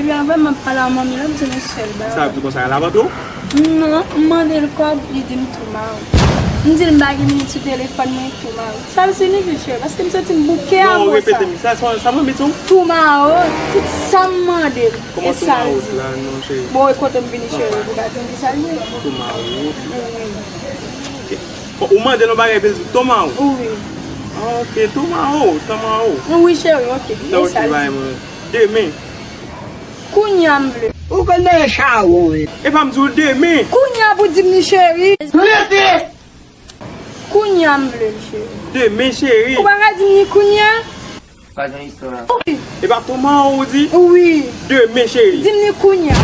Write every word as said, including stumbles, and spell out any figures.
depi avan m ap pale a manmi la, m di nou sèl bagay. Sa ap di konsa, l ap antre w? Non, m mande l kòb, li di m tou mawon. M di l m pa gen minit sou telefòn mwen, tou mawon. Sa l siyifi, cheri? Paske m santi m bouke a mo sa. Non, repete m. Sa, sa, sa mwen met yon? Tou mawon, tout sa m mande l. Kòman e tou sa l mawon di la, non, cheri? Bon, e kote m vini, cheri, pou ka di m ki sa l ye. Tou mawon. Wi. Ok. Bon, ou mande l yon bagay, epi l di tou mawon? Wi. Ah, ok, tou mawon, tou mawon. Wi, cheri, ok. E sa l di. Demen. Kounya m vle. Ou konn nan chawon, wi. E pa m di w demen. Kounya pou di m ni cheri. Rete! Kounya m vle l, cheri. Demen, cheri. Ou pa ka di m ni kounya? Pa gen istwa. Wi. E pa tou mawon ou di? Wi. Demen, cheri. Di m ni kounya.